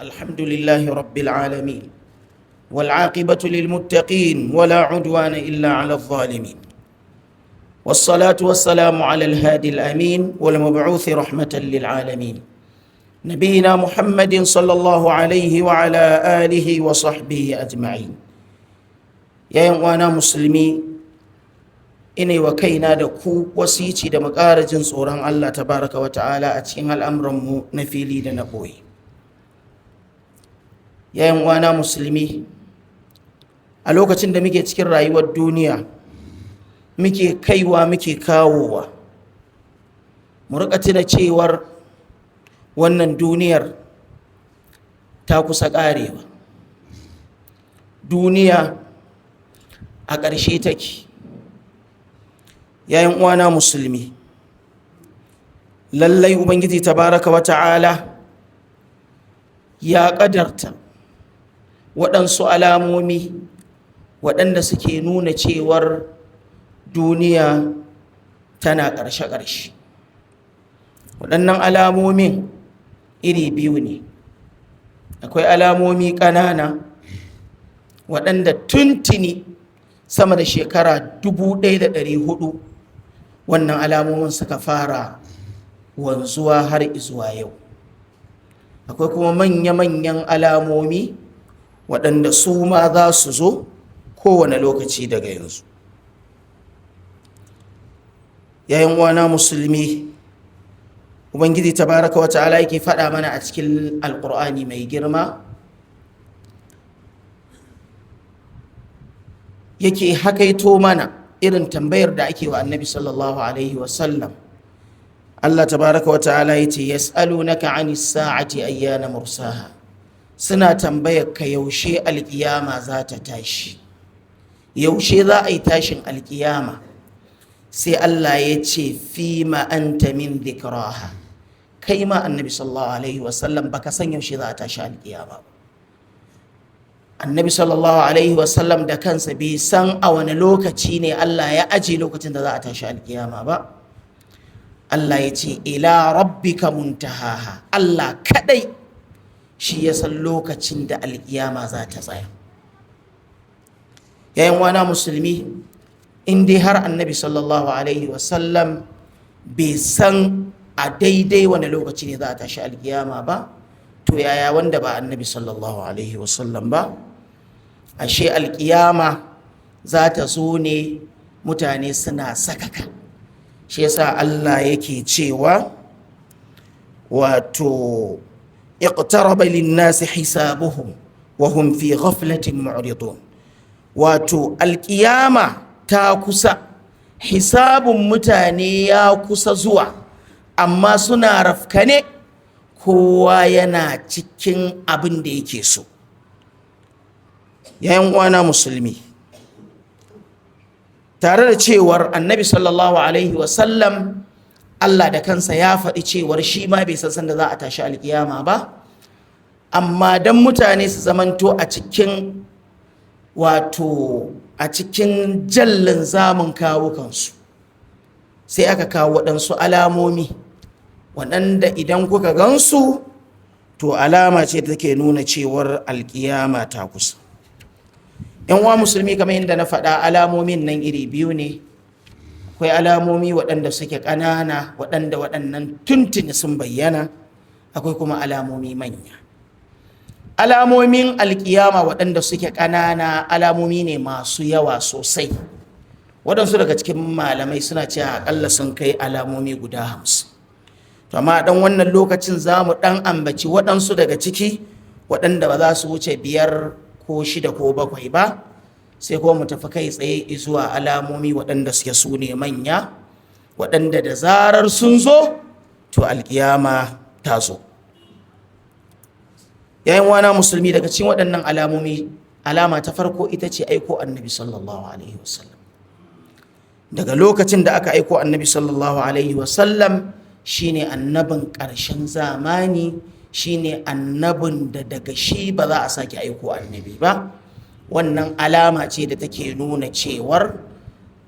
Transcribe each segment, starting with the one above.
الحمد لله رب العالمين، والعاقبة للمتقين، ولا عدوان إلا على الظالمين، والصلاة والسلام على الهادي الأمين والمبعوث رحمة للعالمين، نبينا محمد صلى الله عليه وعلى آله وصحبه أجمعين. يا وانا مسلمي، ina wa kaina da ku wasici da mu ƙara jin tsoron Allah tabaraka wa ta'ala a cikin al'amuranmu na fili da na ɓoye. Yayin uwana musulmi, a lokacin da muke cikin rayuwar duniya, muke kaiwa muke kawowa, mu riƙa tuna cewar wannan duniyar ta kusa ƙarewa. Duniya a ƙarshe take. Yayin uwana musulmi, lallai Ubangiji tabaraka wa ta'ala ya ƙadarta waɗansu alamomi waɗanda suke nuna cewar duniya tana ƙarshe-ƙarshe. Waɗannan alamomin iri biyu ne. Akwai alamomi ƙanana waɗanda tuntuni sama da shekara 1400 wannan alamomin suka fara wanzuwa har izuwa yau. Akwai kuma manya-manyan alamomi waɗanda su ma za su zo kowane lokaci daga yanzu. Yayin uwana musulmi, Ubangiji tabaraka wa ta'ala yake faɗa mana a cikin Alƙur'ani mai girma, yake hakaito mana irin tambayar da ake wa Annabi sallallahu alaihi wasallam. Allah tabaraka wa ta'ala yace: "Yas'alunaka 'anis sa'ati ayyana mursaha." Suna tambayar ka yaushe alkiyama za ta tashi, yaushe za a yi tashin alkiyama. Sai Allah ya ce: "Fima anta min dhikraha." Kai ma Annabi sallallahu alaihi wasallam baka san yaushe za a tashi alkiyama ba. Annabi sallallahu alaihi wasallam da kansa bai san a wani lokaci ne Allah ya aje lokacin da za a tashi alkiyama ba. Allah ya ce: "Ila rabbika muntahaha." Allah kadai shi ya san lokacin da alkiyama za ta tsaya. Yayin wana musulmi, in dai har Annabi sallallahu alaihi wasallam bai san a daidai wani lokaci ne za a tashi alkiyama ba, to yaya wanda ba Annabi sallallahu alaihi wasallam ba? Ashe alkiyama za ta zo ne mutane suna sakaka. Shi yasa Allah yake cewa, wato "Iqtaraba lin-nasi hisabuhum wa hum fi ghaflatin mu'ridun." Wato alkiyama ta kusa, hisabun mutane ya kusa zuwa, amma suna rafkane, kowa yana cikin abin da yake so. Yayin uwana musulmi, tare da cewar Annabi sallallahu alaihi wasallam, Allah da kansa ya faɗi cewar shi ma bai san sanda za a tashi alkiyama ba, amma don mutane su zamanto a cikin, wato a cikin jallin zamun kawukansu, sai aka kawo waɗansu alamomi waɗanda idan kuka gansu, to alama ce take nuna cewar alkiyama ta kusa. Yan uwa musulmi, kamar yadda na faɗa, alamomin nan iri biyu ne. Akwai alamomi waɗanda suke ƙanana, waɗanda waɗannan tuntuni sun bayyana. Akwai kuma alamomi manya. Alamomin alkiyama waɗanda suke ƙanana alamomi ne masu yawa sosai. Waɗansu daga cikin malamai suna cewa aƙalla sun kai alamomi guda 50. To amma ɗan wannan lokacin za mu ɗan ambaci waɗansu daga ciki waɗanda ba za su wuce biyar ko shida ko bakwai ba, sai kuma mu tafi kai tsaye zuwa alamomi waɗanda suke su ne manya, waɗanda da zarar sun zo, to alkiyama ta zo. Yayin wana musulmi, daga cikin waɗannan alamomi, alama ta farko ita ce aiko Annabi sallallahu alaihi wasallam. Daga lokacin da aka aiko Annabi sallallahu alaihi wasallam, shine annabin ƙarshen zamani, shine annabin da daga shi ba za a sake aiko annabi ba. Wannan alama ce da take nuna cewar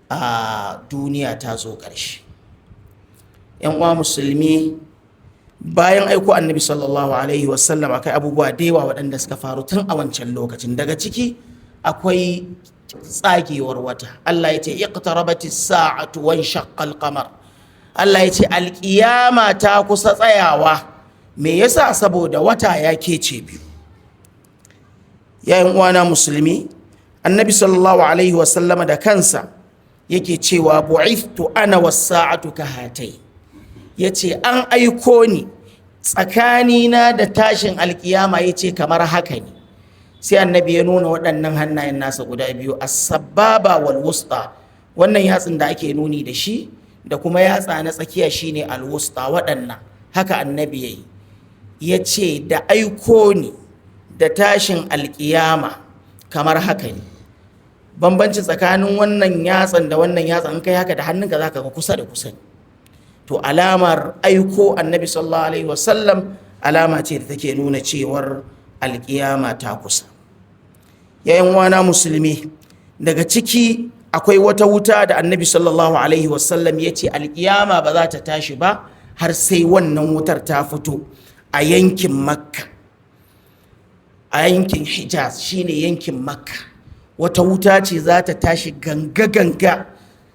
a duniya ta zo ƙarshe. Yan uwa musulmi, Bayan aiko Annabi sallallahu alaihi wasallam, akwai abubuwa da yawa waɗanda suka faru tun a wancan lokacin. Daga ciki akwai tsagewar wata. Allah ya ce: "Iqtarabati sa'atu wan shaqqal qamar." Allah ya ce alƙiyama ta kusa tsayawa. Me yasa? Saboda wata ya kece biyu. Yayin uwana musulmi, Annabi sallallahu alaihi wasallama da kansa yake cewa: "Bu'ithtu ana was-sa'atu kahatai." Yace an aiko ni, tsakanina da tashin alkiyama, yace kamar haka ne. Sai Annabi ya nuna waɗannan hannayen nasa guda biyu, as-sababa wal wusta. Wannan yatsun da ake nuni da shi da kuma yatsa na tsakiya shine al-wusta. Waɗannan haka Annabi yayi, yace da aiko ni da tashin alkiyama kamar haka ne. Bambanci tsakanin wannan yatsan da wannan yatsan, in kai haka da hannunka, zaka ga kusa da kusa ne. To, alamar aiko Annabi sallallahu alaihi wasallam alama ce da take nuna cewar alkiyama ta kusa. Yayin wana musulmi, daga ciki akwai wata wuta da Annabi sallallahu alaihi wasallam ya ce alkiyama ba za ta tashi ba har sai wannan wutar ta fito a yankin Makka, a yankin Hijaz, shine yankin Makka. Wata wuta ce za ta tashi ganga-ganga,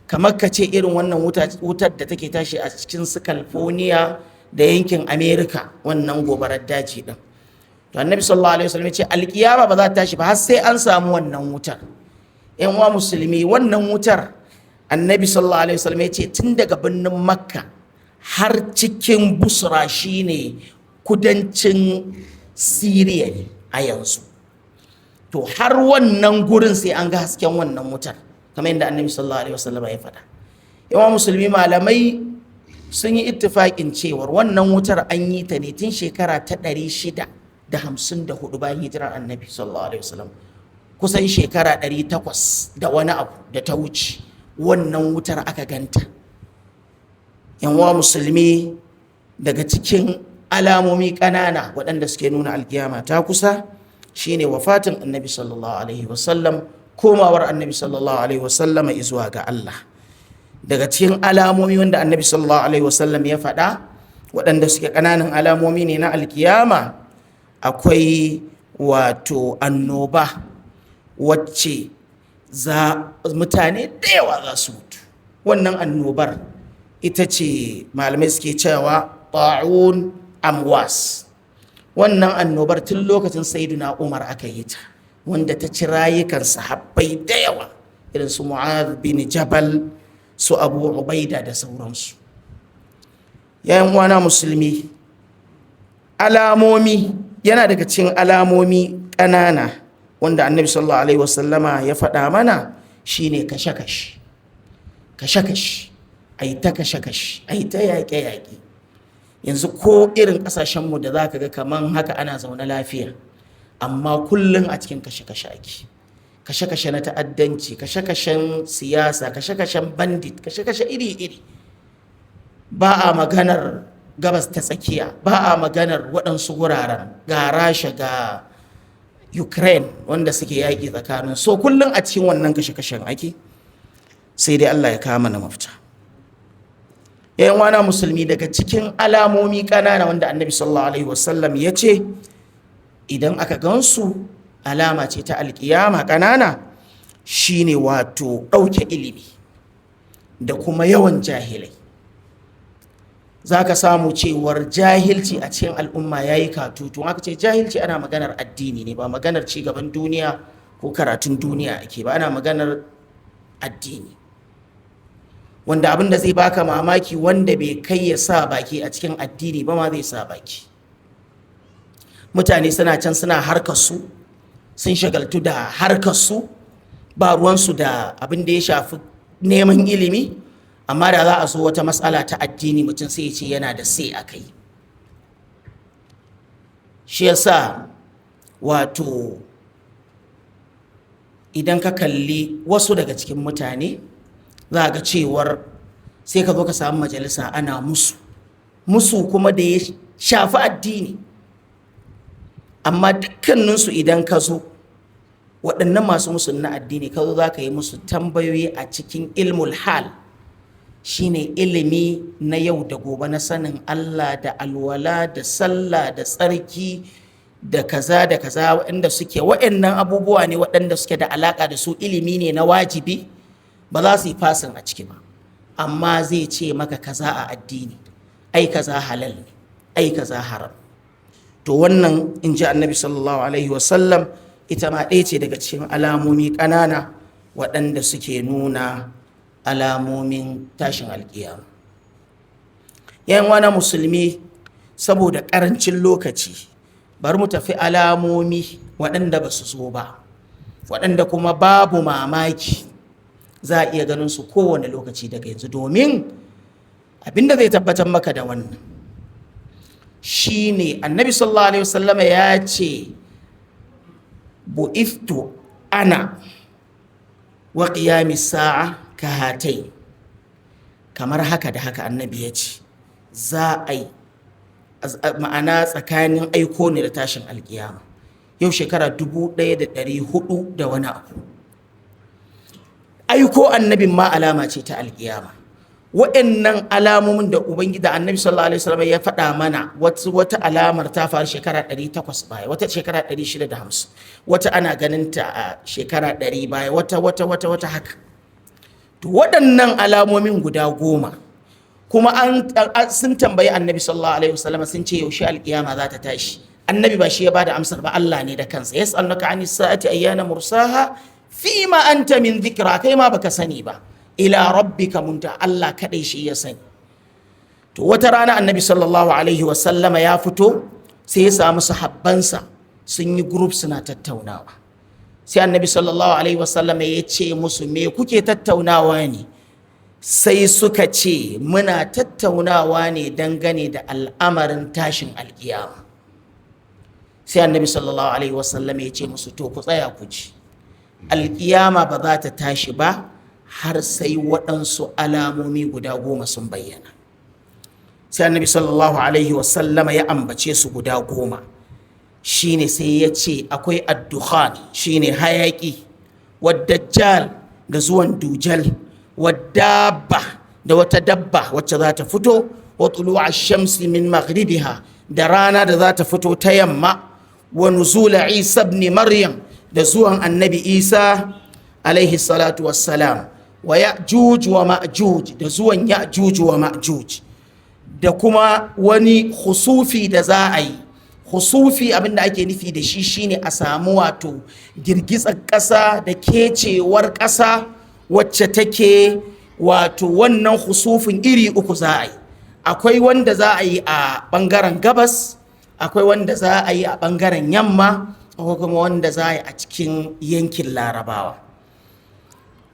kamar ka ce irin wannan wutar da take tashi a cikin su California da yankin America, wannan gobarar daji din. To, Annabi sallallahu alaihi wasallam ya ce alkiyama ba za ta tashi ba har sai an samu wannan wutar. Yan uwa musulmi, wannan wutar, Annabi sallallahu alaihi wasallam ya ce tun daga birnin Makka har cikin Busra, shine kudancin Siriya ne a yanzu. To, har wannan gurin sai an ga hasken wannan wutar, kamar yadda Annabi sallallahu alaihi wasallam ya faɗa. Yawa musulmi, malamai sun yi ittifaƙin cewar wannan wutar an yi ta ne tun shekara ta 654 bayan hijirar Annabi sallallahu alaihi wasallam. Kusan shekara 800 da wani abu da ta wuce wannan wutar aka ganta. Yanwa musulmi, daga cikin alamomi ƙanana waɗanda suke nuna alkiyama ta kusa shine wafatin Annabi sallallahu alaihi wasallam, komawar Annabi sallallahu alaihi wasallam zuwa ga Allah. Daga cikin alamomi wanda Annabi sallallahu alaihi wasallam ya faɗa, waɗanda suke ƙananan alamomi ne na alkiyama, akwai wato annoba wacce za mutane da yawa za su mutu. Wannan annobar ita ce malamai suke cewa ta'un Amwas. Wannan annobar tun lokacin Sayyiduna Umar aka yi ta, wanda ta ci rayukan sahabbai da yawa, irin su Mu'adh bin Jabal, su Abu Ubaida da sauransu. Yayin uwana musulmi, alamomi, yana daga cikin alamomi ƙanana wanda Annabi sallallahu alaihi wasallama ya faɗa mana shine kashe-kashe, kashe-kashe, a yi ta kashe-kashe, a yi ta yaƙe-yaƙe. Yanzu ko irin ƙasashenmu da za ka ga kaman haka ana zaune lafiya, amma kullum a cikin kashe-kashe ake: kashe-kashe na ta'addanci, kashe-kashen siyasa, kashe-kashen bandit, kashe-kashe iri-iri. Ba a maganar Gabas ta Tsakiya, ba a maganar waɗansu wuraren, ga Rasha, ga Ukraine wanda suke yaƙi tsakanin so. Kullum a cikin wannan kashe-kashen ake, sai dai Allah ya kama na mafita. Yayin wana musulmi, daga cikin alamomi ƙanana wanda Annabi sallallahu alaihi wasallam ya ce idan aka gansu alama ce ta alƙiyama ƙanana, shine wato ɗauke ilimi da kuma yawan jahilai. Za ka samu cewar jahilci a cikin al'umma ya yi katutu. Aka ce jahilci, ana maganar addini ne, ba maganar cigaban duniya ko karatun duniya ake ba, ana maganar addini. Wanda abin da zai baka mamaki, wanda bai kai ya sa baki a cikin addini ba ma zai sa baki. Mutane suna can suna harkar su, sun shagaltu da harkar su, ba ruwansu da abin da ya shafi neman ilimi. Amma da za a zo wata matsala ta addini, mutum sai ya ce yana da sai a kai. Shi yasa wato idan ka kalli wasu daga cikin mutane, za ga cewar sai ka zo ka samu majalisa ana musu, musu kuma da ya shafi addini, amma dukkaninsu idan ka zo, waɗannan masu musu na addini, ka zo za ka yi musu tambayoyi a cikin ilmul hal. Shine ilimi na yau da gobe na sanin Allah da alwala da sallah da tsarki da kaza da kaza, waɗanda suke waɗannan abubuwa ne waɗanda suke da alaƙa da su, ilimi ne na wajibi, ba za su yi fasin a ciki ba. Amma zai ce maka kaza a addini, ai kaza halal ne, ai kaza haram. To wannan, in ji Annabi sallallahu alaihi wasallam, ita ma ɗaya ce daga cikin alamomi ƙanana waɗanda suke nuna alamomin tashin alƙiyama. Yan wana musulmi, saboda ƙarancin lokaci, bari mu tafi alamomi waɗanda ba su zo ba, waɗanda kuma babu mamaki za a iya ganin su kowane lokaci daga yanzu. Domin abinda zai tabbatar maka da wannan shine Annabi sallallahu alaihi wasallama ya ce: "Bu'ithtu ana wa qiyami sa'a ka hatai." Kamar haka da haka Annabi ya ce za a yi, ma'ana tsakanin aiko ne da tashin alkiyama yau shekara 1400 da wani abu. Aiko Annabin ma alama ce ta alkiyama. Waɗannan alamomin da Ubangiji da Annabi sallallahu alaihi wasallam ya faɗa mana, wata alamar ta faru shekara 800 baya, wata shekara 650, wata ana ganin ta a shekara 100 baya, wata wata wata wata haka. To waɗannan alamomin guda 10 kuma an sun tambayi Annabi sallallahu alaihi wasallam, sun ce yaushe alkiyama za ta tashi? Annabi ba shi ya bada amsar ba, Allah ne da kansa. "Yas'alunaka anis sa'ati ayyana mursaha fima anta min dhikra." Kai ma baka sani ba. "Ila rabbika munta." Allah kadai shi ya sani. To wata rana Annabi sallallahu alaihi wasallama ya fito, sai ya samu sahabbansa sun yi group suna tattaunawa. Sai Annabi sallallahu alaihi wasallama ya ce musu, "Me kuke tattaunawa ne?" Sai suka ce, "Muna tattaunawa ne dangane da al'amarin tashin alkiyama." Sai Annabi sallallahu alaihi wasallam ya ce musu, "To ku tsaya ku ji, alkiyama ba za ta tashi ba har sai waɗansu alamomi guda 10 sun bayyana." Sai Annabi sallallahu alaihi wasallam ya ambace su guda 10. Shine sai ya ce akwai addukhan, shine hayaki, waddajjal, da zuwan Dujal, wadabba, da wata dabba wacce za ta fito, wa tulu'a shamsi min maghribiha, da rana da za ta fito ta yamma, wa nuzula Isa ibn Maryam, da zuwan Annabi Isa alaihi salatu wassalam, wa Ya'juj wa Ma'juj, da zuwan Ya'juj wa Ma'juj, da kuma wani khusufi da za a yi. Khusufi, abin da ake nufi da shi shine a samu wato girgizar ƙasa da kecewar ƙasa wacce take, wato wannan khusufin iri uku za a yi. Akwai wanda za a yi a ɓangaren gabas, akwai wanda za a yi a ɓangaren yamma, akwai kuma wanda za a yi a cikin yankin Larabawa.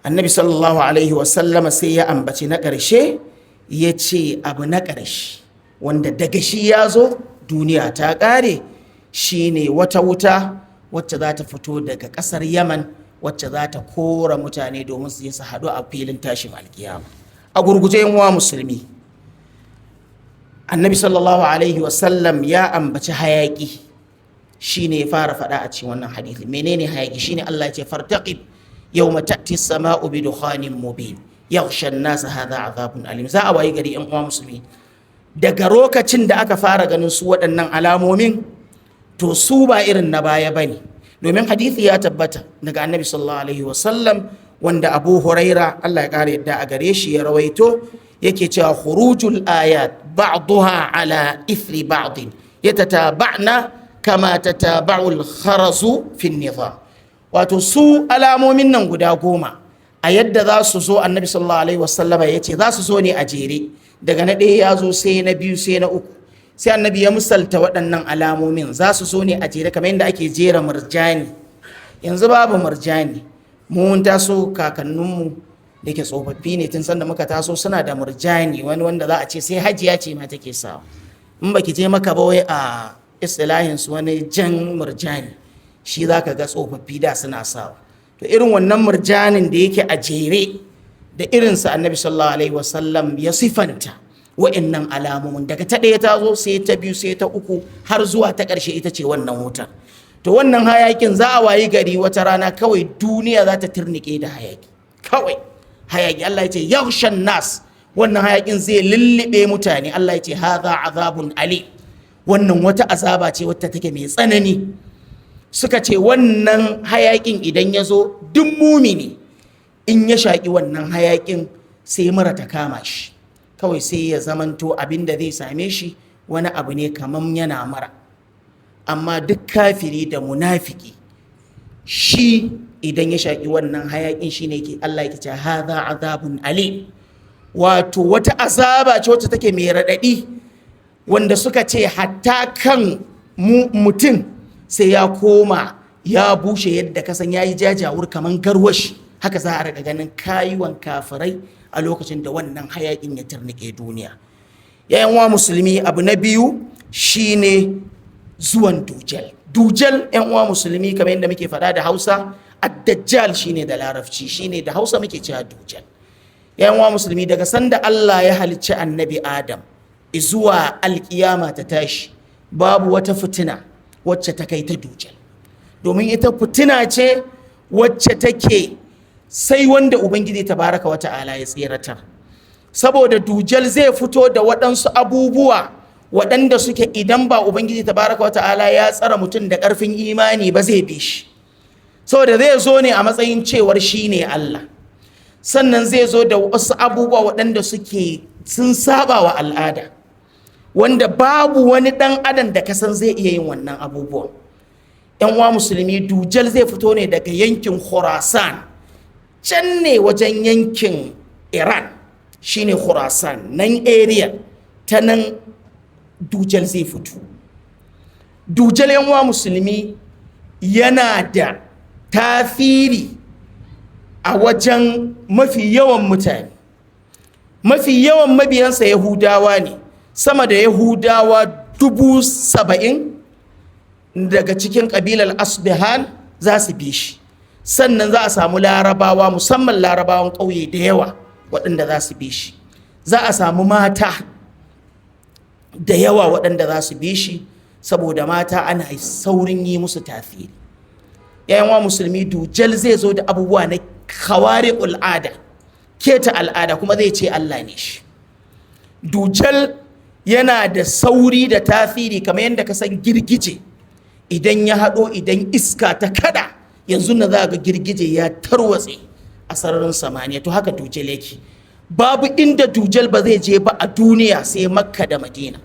Annabi sallallahu alaihi wasallama sai ya ambaci na ƙarshe, ya ce abu na ƙarshe wanda daga shi ya zo duniya ta ƙare shine wata wuta wacce za ta fito daga ƙasar Yaman, wacce za ta kora mutane domin su je su haɗu a filin tashin alkiyama. A gurguje, yan uwa musulmi, Annabi sallallahu alaihi wasallam ya ambaci hayaki, shine ya fara faɗa a cikin wannan hadisi. Menene hayaki? Shine Allah ya ce: "Fartaqib yawma ta'ti as-sama'u bi dukhanin mubin yaghsha an-nas hadha azabun alim." Za a wayi gari, yan uwa musulmi, daga lokacin da aka fara ganin su waɗannan alamomin, to su ba irin na baya bane, domin hadisi ya tabbata daga Annabi sallallahu alaihi wasallam wanda Abu Huraira, Allah ya ƙara yadda a gare shi, ya rawaito, yake cewa: "Khurujul ayat ba'daha ala ithri ba'd yatataba'na kama tataba'u al-kharazu fi nizam." Wato su alamomin nan guda 10, a yadda za su zo, Annabi sallallahu alaihi wasallama ya ce za su zo ne a jere, daga na ɗaya ya zo sai na biyu, sai na uku. Sai Annabi ya misalta waɗannan alamomin za su zo ne a jere kamar yadda ake jera murjani. Yanzu babu murjani. Mu mun taso, kakanninmu da ke tsofaffi ne, tun sanda muka taso suna da murjani, wani wanda za a ce sai hajiya ce ma take sawa in baki je maka ba, wai a istilahin su wani jan murjani, shi za ka ga tsofaffi da suna sawa. To irin wannan murjanin da yake a jere, da irinsa Annabi sallallahu alaihi wasallam ya sifanta wa'annan alamomin. Daga ta ɗaya ta zo, sai ta biyu, sai ta uku, har zuwa ta ƙarshe, ita ce wannan wutar. To wannan hayakin, za a wayi gari wata rana kawai duniya za ta turnike da hayaki, kawai hayaki. Allah ya ce: "Yaghshan nas." Wannan hayakin zai lullube mutane. Allah ya ce hadha azabun ali, wannan wata azaba ce wata take mai tsanani. Suka ce wannan hayakin idan ya zo, duk mumini in ya shaƙi wannan hayakin sai mura ta kama shi, kawai sai ya zamanto abin da zai same shi wani abu ne kaman yana mura. Amma duk kafiri da munafiki shi idan ya shaƙi wannan hayakin, shi ne Allah yake ce hadha azabun ali, wato wata azaba ce wacce take mai raɗaɗi, wanda suka ce hatta kan mutum sai ya koma ya bushe yadda kasan ya yi jajawur kaman garwashi. Haka za a riƙa ganin kayuwan kafirai a lokacin da wannan hayakin ya turnike duniya. Yayan wa musulmi, abu na biyu shine zuwan Dujal. Dujal, yan uwa musulmi, kamar yadda muke faɗa da Hausa Ad-Dajjal, shine da Larabci, shine da Hausa muke cewa Dujal. Yan uwa musulmi, daga sanda Allah ya halicci Annabi Adam zuwa alkiyama ta tashi, babu wata fitina wacce ta kai ta Dujal, domin ita fitina ce wacce take sai wanda Ubangiji tabaraka wa ta'ala ya tseratar. Saboda Dujal zai fito da waɗansu abubuwa waɗanda suke idan ba Ubangiji tabaraka wa ta'ala ya tsara mutum da ƙarfin imani ba, zai bi shi. Saboda zai zo ne a matsayin cewar shi ne Allah. Sannan zai zo da wasu abubuwa waɗanda suke sun saba wa al'ada, wanda babu wani ɗan adam da kasan zai iya yin wannan abubuwan. Yan uwa musulmi, Dujal zai fito ne daga yankin Khurasan, can ne wajen yankin Iran, shine Khurasan, nan area ta nan Dujal zai fito. Dujal, yan uwa musulmi, yana da tasiri a wajen mafi yawan mutane. Mafi yawan mabiyansa Yahudawa ne, sama da Yahudawa 70,000 daga cikin ƙabilar Asbihan za su bi shi. Sannan za a samu Larabawa, musamman Larabawan ƙauye, da yawa waɗanda za su bi shi. Za a samu mata da yawa waɗanda za su bi shi, saboda mata ana saurin yi musu tasiri. Yayan wa musulmi, Dujal zai zo da abubuwa na khawariqul al'ada, keta al'ada, kuma zai ce Allah ne shi. Dujal yana da sauri da tasiri kamar yadda ka san girgije idan ya haɗo, idan iska ta kada yanzu na za ga girgije ya tarwatse a sararin samaniya. To haka Dujal yake. Babu inda Dujal ba zai je ba a duniya sai Makka da Madina.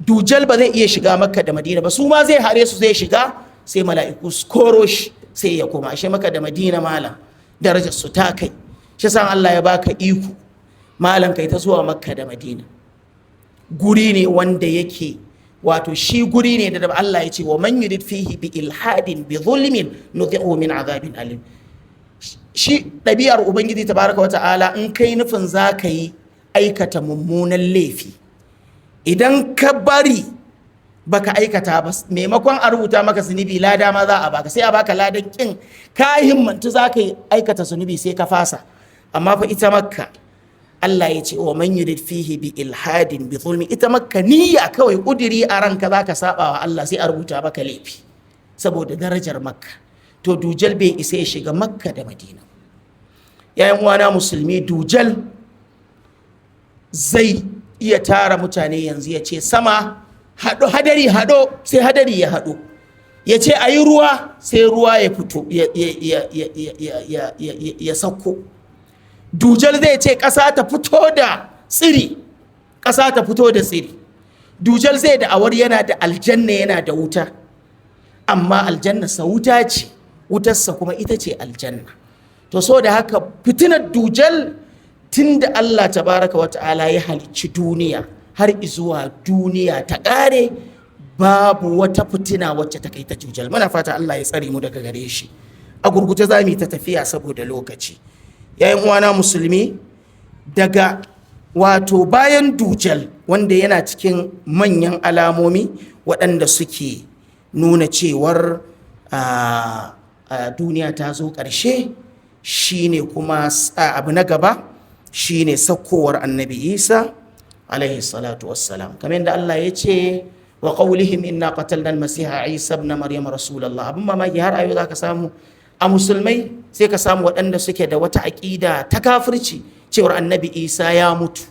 Dujal ba zai iya shiga Makka da Madina ba, su ma zai hare su, zai shiga, sai mala'iku su koro shi, sai ya koma. Ashe Makka da Madina, malam, darajar su ta kai shi. San Allah ya baka iko, malam, kai ta zuwa Makka da Madina. Guri ne wanda yake, wato shi guri ne da Allah ya ce wa man yurid fihi bi ilhadin bi zulmin nudhi'u min azabin alim. Shi ɗabi'ar Ubangiji tabaraka wa ta'ala, in kai nufin za ka yi aikata mummunan laifi, idan ka bari baka aikata ba, maimakon a rubuta maka zunubi, lada ma za a baka. Sai a baka ladan kin ka himmantu za ka yi aikata zunubi sai ka fasa. Amma fa ita Makka, Allah ya ce wa man yurid fihi bi ilhadin bi zulmi, ita Makka niyya kawai, kudiri a ranka zaka saba wa Allah, sai a rubuta maka laifi saboda darajar Makka. To Dujal bai isa ya shiga Makka da Madina. Yayan uwana musulmi, Dujal zai iya tara mutane yanzu ya ce sama haɗo, hadari haɗo, sai hadari ya haɗo. Ya ce a yi ruwa, sai ruwa ya fito ya sauko. Dujal zai ce ƙasa ta fito da tsiri, ƙasa ta fito da tsiri. Dujal zai da awar yana da aljanna, yana da wuta, amma aljanna sa wuta ce, wutarsa kuma ita ce aljanna. To so da haka fitinar Dujal, tun da Allah tabaraka wa ta'ala ya halicci duniya har izuwa duniya ta ƙare, babu wata fitina wacce ta kai ta Dujal. Muna fata Allah ya tsare mu daga gare shi. A gurguje za mu yi ta tafiya saboda lokaci. Yayin uwana musulmi, daga wato bayan Dujal, wanda yana cikin manyan alamomi waɗanda suke nuna cewar duniya ta zo ƙarshe, shine kuma abu na gaba shine sakkowar Annabi Isa alaihi salatu wassalam, kamar yadda Allah ya ce wa qawlihim inna qatalna al-masiha Isa ibn Maryam rasulullah. Abin mamaki, har ayo zaka samu a musulmai, sai ka samu waɗanda suke da wata aƙida ta kafirci. Cewar Annabi Isa ya mutu.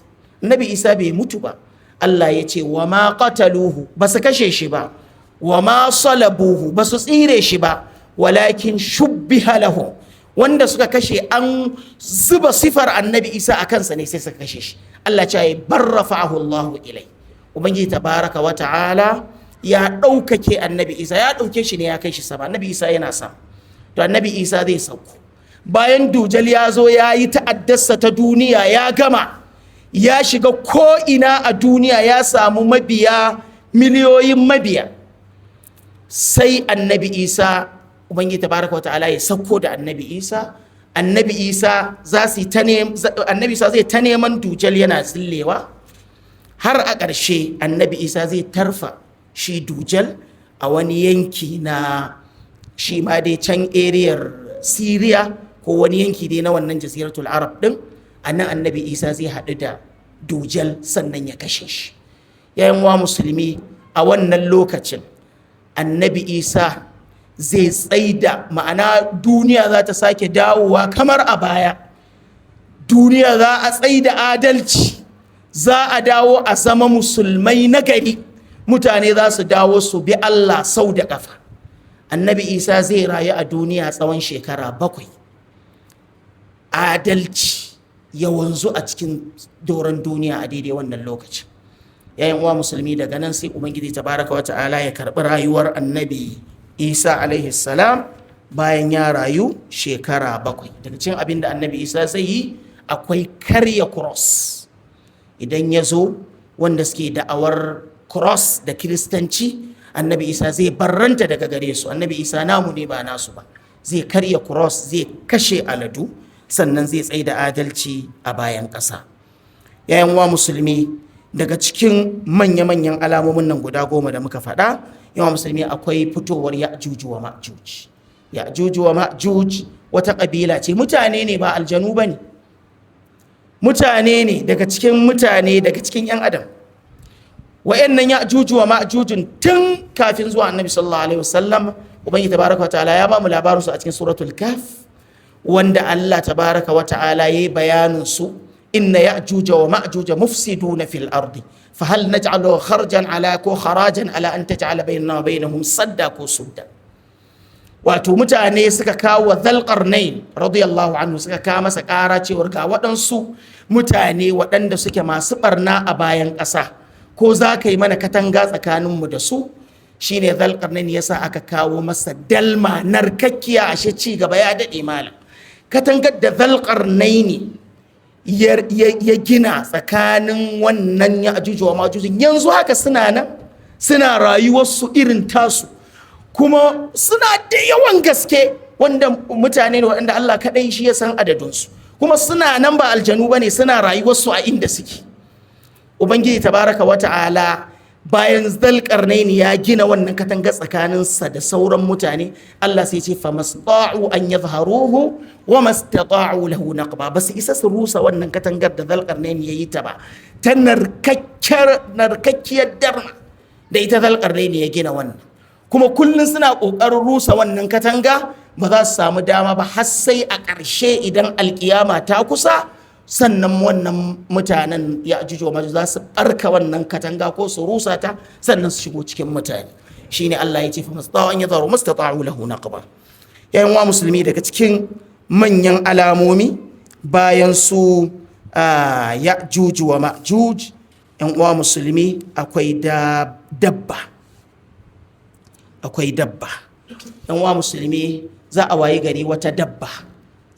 Annabi Isa bai mutu ba. Allah ya ce wa ma qataluhu, ba su kashe shi ba, wa ma salabuhu, ba su tsire shi ba, walakin shubbiha lahu. Wanda suka kashe an zuba sifar Annabi Isa a kansa ne, sai suka kashe shi. Allah ce ya barrafa'ahu Allahu ilai. Ubangiji tabaraka wa ta'ala ya ɗaukake Annabi Isa, ya ɗauke shi ne ya kai shi sama. Annabi Isa yana sama. To, Annabi Isa zai sauko bayan Dujal ya zo ya yi ta'addarsa ta duniya, ya gama, ya shiga ko'ina a duniya, ya samu mabiya, miliyoyin mabiya. Sai Annabi Isa, Ubangiji tabaraka wa ta'ala ya sauko da Annabi Isa. Annabi Isa zai ta neman Dujal, yana zillewa, har a ƙarshe Annabi Isa zai tarfa shi Dujal a wani yanki na shi ma dai can eriyar Syria ko wani yanki dai na wannan Jaziratul Arab din. A nan Annabi Isa zai haɗu da Dujal, sannan ya kashe shi. Yayin wa musulmi, a wannan lokacin Annabi Isa zai tsaida, ma'ana duniya za ta sake dawowa kamar a baya. Duniya za a tsaida adalci, za a dawo a zama musulmai na gari, mutane za su dawo su bi Allah sau da ƙafa. Annabi Isa zai rayu a duniya tsawon shekara 7, adalci ya wanzu a cikin doron duniya a daidai wannan lokacin. Yayin uwa musulmi, daga nan sai Ubangiji tabaraka wa ta'ala ya karɓi rayuwar Annabi Isa alaihi salam bayan ya rayu shekara 7. Daga cikin abin da Annabi Isa zai yi akwai karya cross. Idan ya zo, wanda suke da'awar cross da Kiristanci, Annabi Isa zai barranta daga gare su. Annabi Isa namu ne, ba nasu ba. Zai karya cross, zai kashe aladu, sannan zai tsaye da adalci a bayan ƙasa. Yayan wa musulmi, daga cikin manya-manyan alamomin nan guda 10 da muka faɗa, yawan musulmi, akwai fitowar Ya'juju wa Ma'juj. Ya'juju wa Ma'juj wata ƙabila ce, mutane ne, ba aljanu ba ne, mutane ne, daga cikin mutane, daga cikin 'yan adam. Wa'annan Ya'juju wa Ma'jujun, tun kafin zuwa Annabi sallallahu alaihi wasallam, Ubangiji tabaraka wa ta'ala ya ba mu labarin su a cikin Suratul Kaf, wanda Allah tabaraka wa ta'ala yayi bayanin su: inna ya'juja wa ma'juja mufsiduna fil ardi, fa hal naj'alu kharjan ala ko kharajan ala an taj'ala bainana wa bainahum sadda ko sudda. Wato mutane suka kawo Dhalqarnain radiyallahu anhu, suka kawo masa ƙara cewar ga waɗansu mutane waɗanda suke masu ɓarna a bayan ƙasa, ko za ka yi mana katanga tsakaninmu da su? Shine Dhalqarnain yasa aka kawo masa dalma narkakkiya. Ashe ci gaba ya daɗe malam. Katangar da Dhalqarnaini ya gina tsakanin wannan Ya'juju wa Ma'jujin, yanzu haka suna nan, suna rayuwarsu irin tasu, kuma suna da yawan gaske, wanda mutane ne waɗanda Allah kaɗai shi ya san adadinsu, kuma suna nan, ba aljanu ba ne, suna rayuwarsu a inda suke. Ubangiji tabaraka wa ta'ala, bayan Zalƙarnaini ya gina wannan katanga tsakaninsa da sauran mutane, Allah sai ce fa mastata'u an yadhharuhu wa mastata'u lahu naqba. Basu isa su rusa wannan katangar da Zalƙarnaini yayi ta ba, ta narkakkiyar darma da ita Zalƙarnaini ya gina wannan. Kuma kullum suna ƙoƙarin rusa wannan katanga, ba za su samu dama ba, har sai a ƙarshe idan alƙiyama ta kusa, sannan wannan mutanen Ya'juj wa Ma'juj za su barka wannan katanga ko su rusa ta, sannan su shigo cikin mutane. Shine Allah ya ce fa mastata'u an yadharu mastata'u lahu naqba. Yayin wa musulmi, daga cikin manyan alamomi bayan su Ya'juj wa Ma'juj, yan uwa musulmi, akwai dabba. Akwai dabba, yan uwa musulmi. Za a wayi gari wata dabba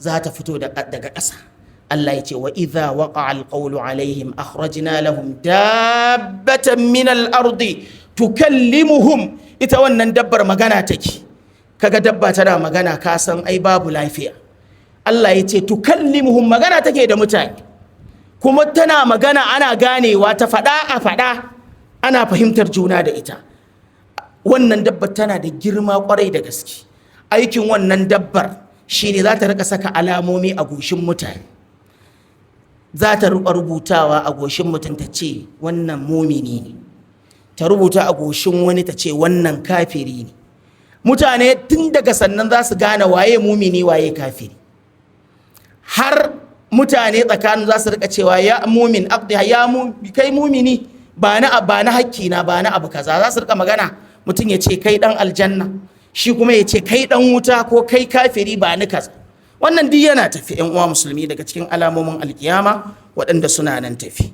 za ta fito daga ƙasa. Allah ya ce wa idha waqa'a alqawlu alaihim akhrajna lahum dabbatan min al-ardi tukallimuhum. Ita wannan dabbar magana take. Kaga dabba tana magana, ka san ai babu lafiya. Allah ya ce tukallimuhum, magana take da mutane, kuma tana magana ana ganewa, ta faɗa a faɗa, ana fahimtar juna da ita. Wannan dabbar tana da girma kwarai da gaske. Aikin wannan dabbar shine za ta rika saka alamomi a goshin mutane. Za ta rika rubutawa a goshin mutum, ta ce wannan mumini ne, ta rubuta a goshin wani, ta ce wannan kafiri ne. Mutane tun daga sannan za su gane waye mumini, waye kafiri, har Mutane tsakanin za su rika cewa ya mumin aqdi, ya mu kai mumini, ba na ba na hakki na, ba na abu kaza. Za su rika magana, mutum ya ce kai dan aljanna, shi kuma ya ce kai dan wuta ko kai kafiri, ba ni kaza. Wannan duk yana tafi, yan uwa musulmi, daga cikin alamomin alkiyama waɗanda suna nan tafi.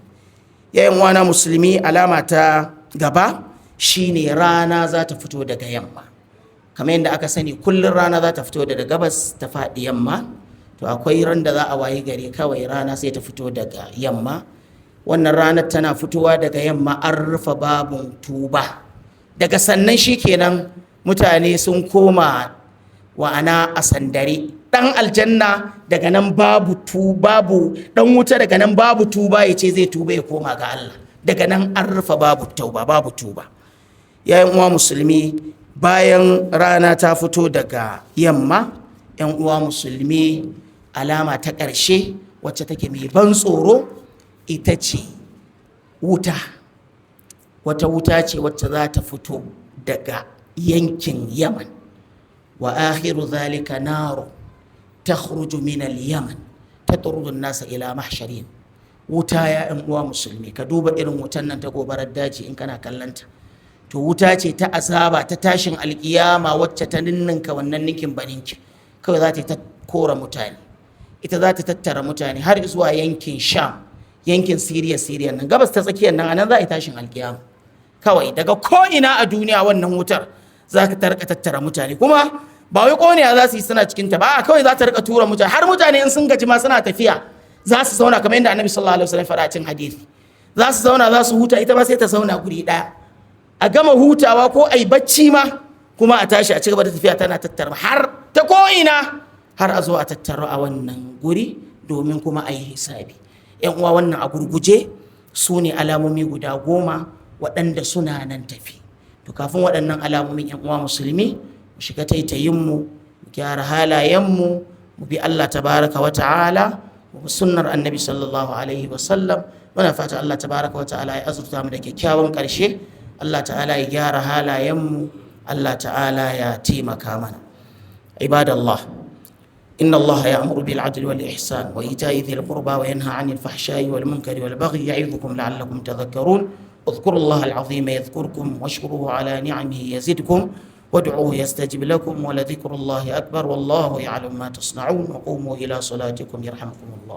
Yayin uwana musulmi, alama ta gaba shine rana za ta fito daga yamma. Kamar yadda aka sani, kullum rana za ta fito daga gabas ta faɗi yamma. To akwai ran da za a wayi gari kawai rana sai ta fito daga yamma. Wannan ranar tana fitowa daga yamma, an rufe babun tuba. Daga sannan shikenan, mutane sun koma wa'ana a sandare. Dan aljanna daga nan babu tu babu dan wuta daga nan babu tuba, ya ce zai tuba ya koma ga Allah. Daga nan an rufe babu tauba, babu tuba. Yayin uwa musulmi, bayan rana ta fito daga yamma, yan uwa musulmi, alama ta ƙarshe wacce take mai ban tsoro ita ce wuta. Wata wuta ce wacce za ta fito daga yankin Yaman. Wa akhiru zalika naru takhruju min al-Yaman tatrudu an-nasa ila mahsharin. Wuta, ya yan uwa musulmi, ka duba irin wutan nan ta gobarar daji in kana kallanta. To wuta ce ta azaba ta tashin alkiyama wacce ta ninninka wannan ninkin baninkin. Kawai za ta ta kora mutane, ita za ta tattara mutane har zuwa yankin Sham, yankin Siriya, Siriya nan, gabas ta tsakiyar nan. Anan za a yi tashin alkiyama. Kawai daga ko'ina a duniya wannan wutar za ka rika tattara mutane, kuma ba wai ƙoniya za su yi suna cikin ta ba, a kawai za ta rika tura mutane har mutane in sun gaji ma suna tafiya za su zauna, kamar yadda Annabi sallallahu alaihi wasallam faɗa cikin hadisi. Za su zauna, za su huta, ita ma sai ta zauna guri ɗaya. A gama hutawa ko a yi bacci ma, kuma a tashi a ci gaba da tafiya, tana tattara har ta ko'ina har a zo a tattara a wannan guri domin kuma a yi hisabi. Yan uwa, wannan a gurguje su ne alamomi guda 10 waɗanda suna nan tafi. To kafin waɗannan alamomin, yan uwa musulmi, mu shiga taitayinmu, mu gyara halayenmu, mu bi Allah tabaraka wa ta'ala, mu bi sunnar Annabi sallallahu alaihi wasallam. Muna fata Allah tabaraka wa ta'ala ya azurta mu da kyakkyawan ƙarshe. Allah ta'ala ya gyara halayenmu. Allah ta'ala ya taimaka mana. Ibadallah, إن الله يأمر بالعدل والإحسان وإيتاء ذي القربى وينهى عن الفحشاء والمنكر والبغي يعظكم لعلكم تذكرون. اذكروا الله العظيم يذكركم، واشكروه على نعمه يزدكم، وادعوه يستجب لكم، ولذكر الله أكبر، والله يعلم ما تصنعون. وقوموا إلى صلاتكم يرحمكم الله.